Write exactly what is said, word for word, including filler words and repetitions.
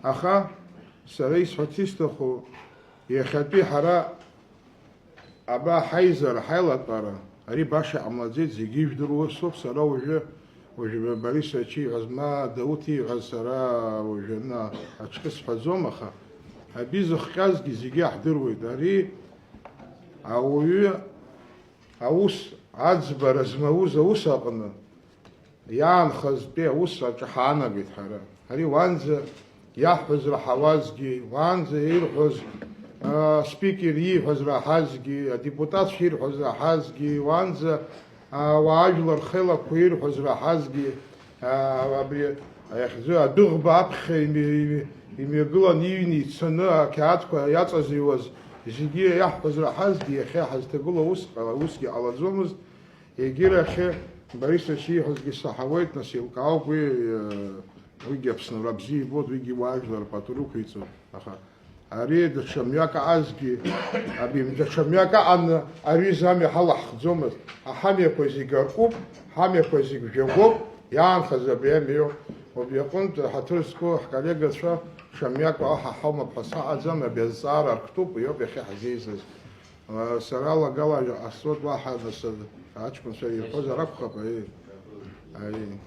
Аха сара исҳәарц исҭаху, иахьатәи ҳара абра ҳаизара, ҳаилатәара, ари баша иҟамлаӡеит, зегьы ижәдыруа соуп, сара уажәы, уажәы Борис Ачеи ииҳәаз, ма Дауҭ ииҳәаз сара уажәы ана аҽкы сҳәаӡом, аха абри зыхҟьазгьы зегьы иаҳдыруеит. Ари ауаҩы аус аӡбара змауз аус аҟны иаанхазтәи аус аҿы ҳаанагеит ҳара. Ари уанӡа иаҳҳәаз раҳауазгьы, уанӡа ирҳәоз, аа, аспикер ииҳәаз раҳазгьы, адепутатцәа ирҳәаз раҳазгьы, уанӡа, аа, ауаажәлар рхеилақәа ирҳәаз раҳазгьы, аа, абри иахьӡу адәыӷба аԥхьа ими-, ими-, имҩагылан иҩны ицаны ақьаадқәа иаҵазҩуаз зегьы иаҳҳәаз раҳазгьы иахьа ҳазҭагылоу ус, усгьы ҟалаӡомызт. Егьирахь Борис Ачеи ииҳәозгьы саҳауеит, нас еилкаауп уи, э, уигьы Аԥсынра бзиа ибоит, уигьы уаажәлар пату рықәиҵоит, аха ари даҽа мҩак аҟазгьы, аби, даҽа мҩак аҟаны ари замҩа ҳалаҳхӡомызт. Ҳамҩақәа зегьы аркуп, ҳамҩақәа зегьы жәагәоуп, иаанхаз абри амҩоуп. Убри аҟынтә ҳаҭыр зқәу ҳколлегацәа ҽа мҩак уаҳа ҳаума ҳәа саҟаӡам, абри азҵаара арктәуп, уи ауп иахьа ҳзеизаз. Сара алагала ҟасҵоит, уаҳа нас аҷкәынцәа ирҳәозар акәхап, аиеи. Аиеи.